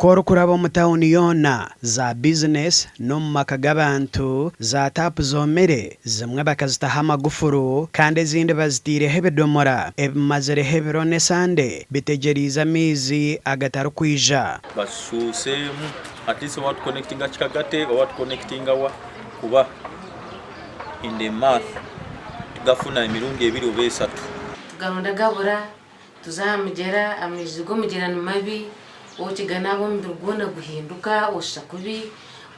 Ku orikuraba omu tauni yoona, za bizinesi n'omu maka g'abantu, za taapu zoomire, zimwe bakazitaho amagufuru kandi ezindi bazitaireho ebidomora ebimazireho ebiro n'esande bitegyereize amaizi agatarikwija. Bashuusheemu at least oba watuconnectinga Kikagate oba watuconnectinga wa kuba in the month tugafuna emirundi ebiri oba esatu. Tugaronda gabura, tuza aha mugyera, amaizi g'omugyera ni mabi, okiganaaba omubiri gwona guhinduka, oshusha kubi,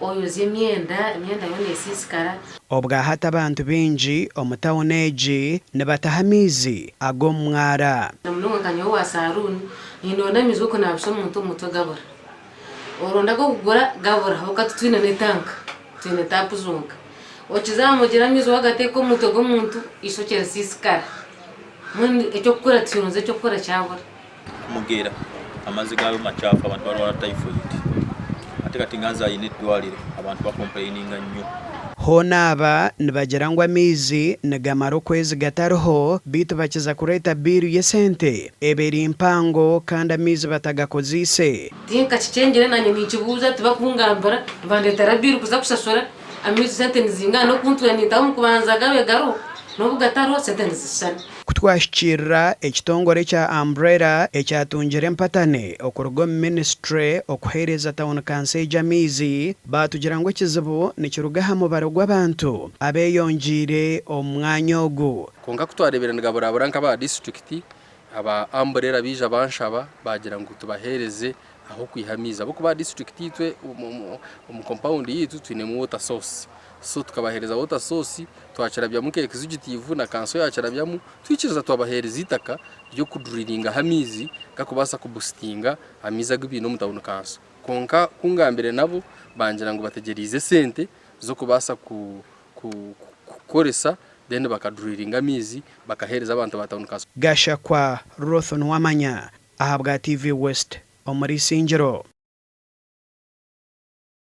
oyozya emyenda, emyenda yoona esiisikara. Obwahati abantu baingi omu tauni egi nibataha amaizi ag'omu mwara. Na munonga nka nyowe owa saruuni, nindonda amaizi g'okunaabisa omuntu omu mutwe gabura. Oronda ag'okugura gabura ahabw'okuba titwine n'etanka, twine taapu zonka. Okiza aha mugyera amaizi waagateeka omu mutwe gw'omuntu, eishokye risiisikara. Mbwenu eky'okukora turonzire eky'okukora kyabura. Mugera amaizi gaayo makyafu abantu barwara typhoid ate kati nga nze ayine eddwaliro abantu bakompuleyininga nnyo. Hoona aba nibagira ngu amaizi nigamara okwezi gatariho beitu bakiza kureeta biiru y'esente eba eri mpango kandi amaizi batagakozeise. Tinkakikyengire nanye ninkibuuza tibakungambira nibandetera biiru kuza kushashura amaizi sente nizingana n'okuntura nintaho omukubanza gabe gariho n'obu gatariho sente nizishushana. Ku twashikiirira ekitongore ekya Umbrella ekyatungire empatane okuruga omu minisitule okuheereza tauni kanso egi amaizi, baatugira ngu ekizibu nikiruga aha mubaro gw'abantu abeeyongyeire omu mwanya ogu. Kwonka ku twareebire nigaburabura nk'aba disiturikiti, aba Umbrella baija banshaba baagira ngu tubaheereze ah'okwiha amaizi ahabw'okuba aha disiturikiti itwe omu kompawundi yaitu twinemu water source. So tukabaheereza water source twakirabyamu nka executive na kanso yakirabyamu twikiriza twabaheereza eitaka ry'okudrilingaho amaizi gakubaasa kubusitinga amaizi agu baine omu tawuni kanso. Kwonka ku ngambire nabo bangira ngu bategyereize esente z'okubaasa kukoresa then bakadrilinga amaizi bakaheereza abantu ba tawuni kanso. Gashakwa Ruth Nuwamanya ahabwa TV West omuri Isingiro.